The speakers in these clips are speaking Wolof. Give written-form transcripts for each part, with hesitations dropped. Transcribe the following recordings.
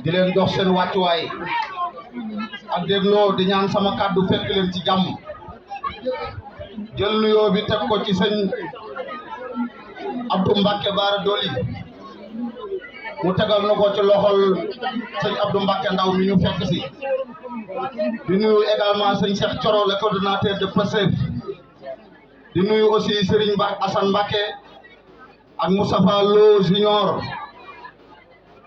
di leen dox seen wàccuwaay ak dégloo di ñaan sama kàddu fekk leen ci jàmm jël nuyoo bi teg ko ci sëñ Abdou Mbacke Bara Dolly mu tegal na ko ci loxol sëñ Abdou Mbacke Ndaw mi ñu fekk si di nuyu également sëñ Cheikh Thioro le coordonnateur de Pastef di nuyu aussi Serigne Assane Mbacke ak Moustapha Lo Junior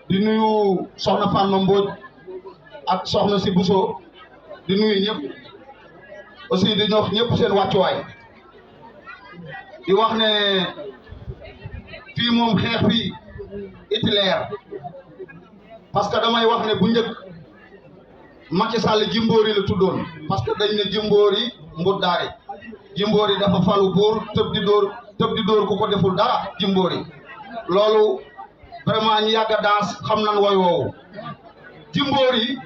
di nuyu soxna Fatma Mbodj ak soxna si Bousso di nuyu ñëpp aussi di ñox ñëpp seen wàccuwaay di wax ne fii moom xeex fii itilaire parce que damay wax ne bu njëkk Macky Sall Jimbori la tuddoon parce que dañ ne Jimbori mbuddaari Jimbori dafa falu buur tëb di dóor ku ko deful dara Jimbori loolu vraiment ñu yàgg a danse xam nan woy woowu Jimbori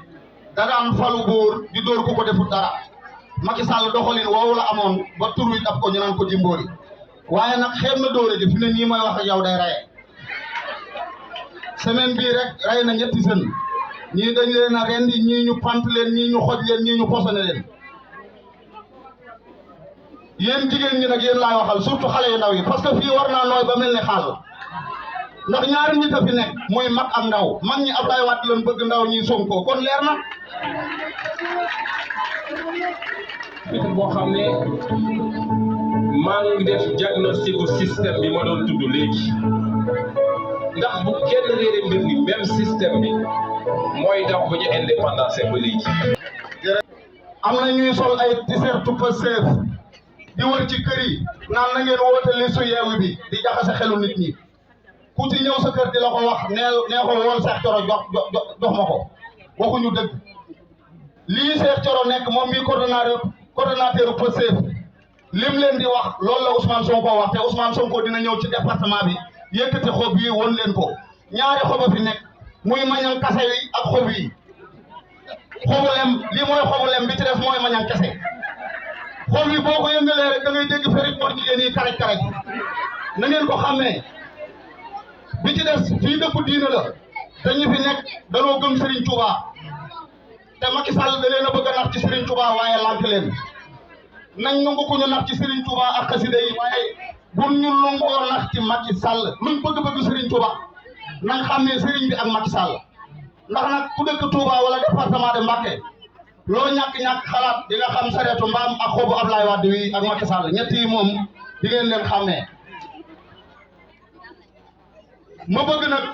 da daan falu buur di dóor ku ko deful dara Macky Sall doxalin woowu la amoon ba tur wi daf ko ñu naan ko Jimbori waaye nag xeeb na dóore ji fi ne nii may wax ak yow day raye semaine bii rek rey na ñetti sën ñii dañ leen a rendi ñii ñu pant leen ñii ñu xoj leen ñii ñu posone leen yéen jigéen ñi nag yéen laay waxal surtout xale yu ndaw yi parce que fii war naa nooy ba mel ni xaal ndax ñaari nit a fi nekk mooy mag ak ndaw mag ñi Abdoulaye Wade leen bëgg ndaw ñi Sonko kon leer na boo xam ne maa ngi def diagnostic u système bi ma doon tudd léegi ndax bu kenn réere mbir ni même système bi mooy daw bu ñu indépendance ba léegi am na ñuy sol ay t-shirt Pastef di wër ci kër yi naan na ngeen woote listu Yewwi bi di jaxase xelu nit ñi ku ci ñëw sa kër di la ko wax nee ko woon Cheikh Thioro jox ma ko waxuñu dëgg lii Cheikh Thioro nekk moom mi coordonnateur Pastef lim leen di wax loolu la Ousmane Sonko wax te Ousmane Sonko dina ñëw ci département bi yëkkati xob yi won leen ko ñaari xoba fi nekk muy mañan kase wi ak xob yi xobu lem lii mooy xobu lem bi ci def mooy mañan kese xob yi boo ko yëngalee rek da ngay dégg ferit mor jigéen yi karaj karaj na ngeen ko xàmmee bi ci des fii dëkku diina la dañu fi nekk danoo gëm Serigne Touba te Macky Sall da leen a bëgg a nax ci Serigne Touba waaye lànk leen nañ nangu ko ñu nax ci Serigne Touba ak xasida yi waaye bu ñu nangoo nax ci Macky Sall luñ bëgg-bëgg Serigne Touba nañ xàmmee Serigne bi ak Macky Sall ndax nag ku dëkk Touba wala département de Mbacké loo ñàkk-ñàkk xalaat di nga xam sareetu mbaam ak xobu Ablaye Wade wi ak Macky Sall ñett yi moom di ngeen leen xàmmee ma bëgg nag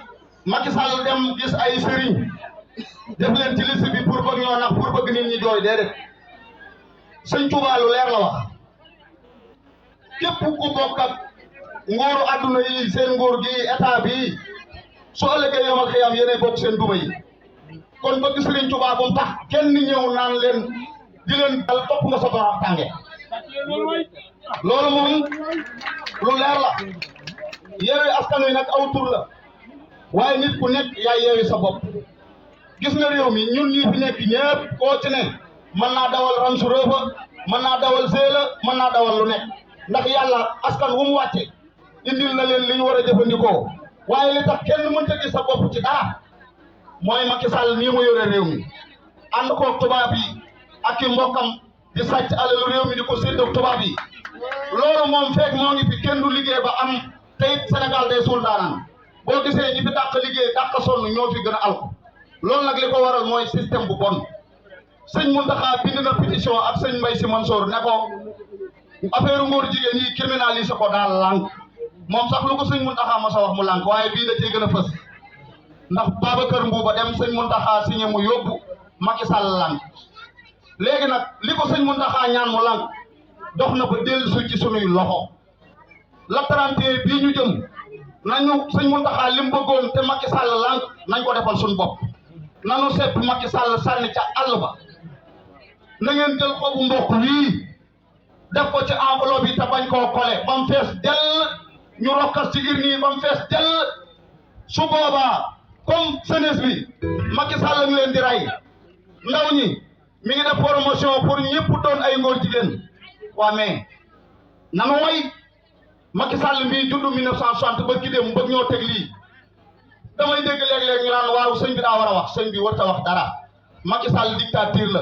Macky Sall dem gis ay sëriñ def leen ci liste bi pour bëgg ñoo nax pour bëgg nit ñi jooy déedéet sëñ Touba lu leer la wax képp ku bokk ak nguuru adduna yi seen nguur gi état bi soo ëllëgee yomal xiyam yéenay bokk seen duma yi kon bëgg Serigne Touba bu mu tax kenn ñëw naan leen di leen dal topp nga sa borom tànge loolu moom lu leer la Yewwi Askan Wi nag aw tur la waaye nit ku nekk yaay yeewi sa bopp gis nga réew mi ñun ñii fi nekk ñëpp koo ci ne mën naa dawal Range Rover mën naa dawal Séla mën naa dawal lu nekk ndax yàlla askan wu mu wàcce indil na leen li ñu war a jëfandikoo waaye li tax kenn mënta gis sa bopp ci dara mooy Macky Sall nii mu yore réew mi ànd koog tubaab yi ak i mbokkam di sàcc alalu réew mi di ko séddoog tubaab yi loolu moom fekk moo ngi fi kenn du liggéey ba am te it Sénégal day suul daanaan boo gisee ñi fi dàq liggéey dàq sonn ñoo fi gën a alko loolu nag li ko waral mooy système bu bon sëñ Mountakha bind na pétition ak sëñ Mbaye Sy Mansour ne ko affaire ngóor jigéen yi criminalisé ko daal lànk moom sax lu ko sëñ Mountakha ma sa wax mu lànk waaye bii da cee gën a fës ndax Babacar Mbuuba dem sëñ Mountakha signé mu yóbbu Macky Sall lànk léegi nag li ko sëñ Mountakha ñaan mu lànk dox na ba dellusi ci sunuy loxo la 31 bii ñu jëm nañu sëñ Mountakha li mu bëggoon te Macky Sall lànk nañ ko defal suñu bopp nanu sepp Macky Sall sànni ca àll ba na ngeen jël xobu mboq wii def ko ci enveloppe yi te bañ koo kole ba mu fees dell ñu rokkas ci urne yi ba mu fees dell su boobaa comme jeunesse bi Macky Sall ngi leen di rey ndaw ñi mi ngi def promotion pour ñëpp doon ay ngóor jigéen waa mais nanu way Macky Sall mbii juddu 1960 ba ki dem bëgg ñoo teg lii damay dégg léeg-léeg ñu naan waaw sëñ bi daa war a wax sëñ bi warut a wax dara Macky Sall dictature la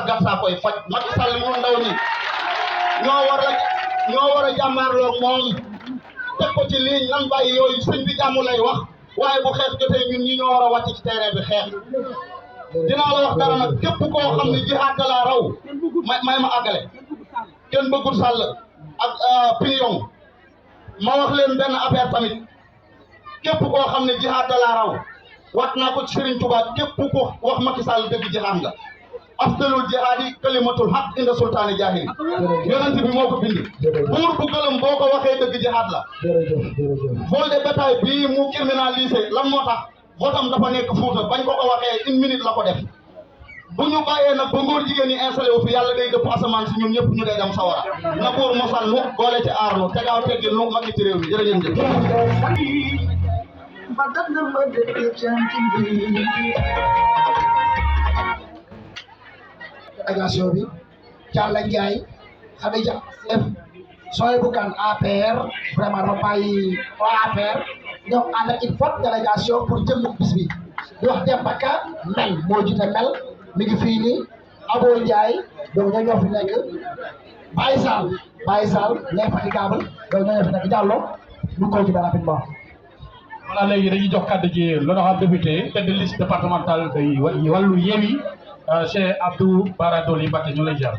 gatsa koy faj Macky Sall ñun ndaw ñi ñoo war a jàmmaarloo moom teg ko ci ligne nan bàyyi yooyu sëñ bi jàmm lay wax waaye bu xeex jotee ñun ñi ñoo war a wàcc ci terrain bi xeex dinaa la wax dara nag képp koo xam ne jihaad da laa raw may ma àggale kenn bëggul Sall ak Pilion ma wax leen benn affaire tamit képp koo xam ne jihaad da laa raw wat naa ko ci Serigne Touba képp ko wax Macky Sall dëgg jihaad nga afdalul jihaadi kalimatul haq inda sultaani jaahili yonent bi moo ko bind buur bu gëlëm boo ko waxee dëgg jihaad la vol de bétail bii mu criminalisé lan moo tax votam dafa nekk Fuuta bañ ko waxee 1 minute la ko def bu ñu bàyyee nag ba ngóor jigéen ñi installé wu fi yàlla day dëpp asamaan si ñun ñëpp ñu dee dem sawara na buur mosal nu boole ci aar nu tegaaw teggil nu Macky ci réew mi jërëjëf délégation bi Thialla Ndiaye Khadija F sooy bu kan APR vraiment dafa bàyyi waa APR ñoom ànd ak une forte délégation pour jëm bis bi di wax Demba Ka mel moo jiite mel mi ngi fii nii Abo Ndiaye donc ñoo fi nekk Baye Sall l'infatigable donc ñoo fi nekk Diallo ñu ko ci rapidement. Voilà léegi dañuy jox kàddu gi l'honorable député tête de liste départementale de wàllu Yewwi Cheikh Abdou Bara Dolly Mbacké ñu lay jaar